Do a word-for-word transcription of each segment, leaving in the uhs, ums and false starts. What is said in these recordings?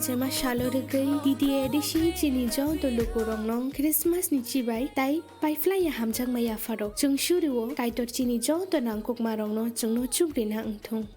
Chema salo rwgwi D D A A D C chini joto lukurokno Christmas ni chibai tai paiphlaiya hamjakma yapharok. Chwng surio Kaitor chini joto nangkukmarokno chwngno chukrina wngthung.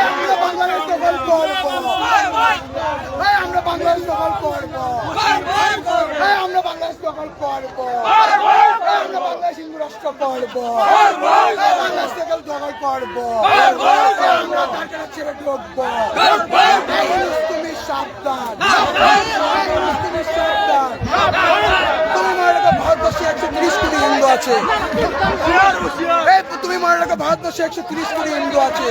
এই, আমরা বাংলাদেশ দখল করব। এই, আমরা বাংলাদেশ দখল করব। এই, আমরা বাংলাদেশ দখল করব। এই, আমরা বাংলাদেশ হিন্দু রাষ্ট্র করব। এই, বাংলাদেশ থেকে দখল করব। এই, আমরা কারখানা ছেড়ে ঢুকব। এই, তুমি সাবধান। এই, তুমি সাবধান। তুমি মনে রাখো, ভারতবর্ষে একশো তিরিশ কোটি হিন্দু আছে। এই, তুমি মনে রাখো, ভারতবর্ষে একশো তিরিশ কোটি হিন্দু আছে।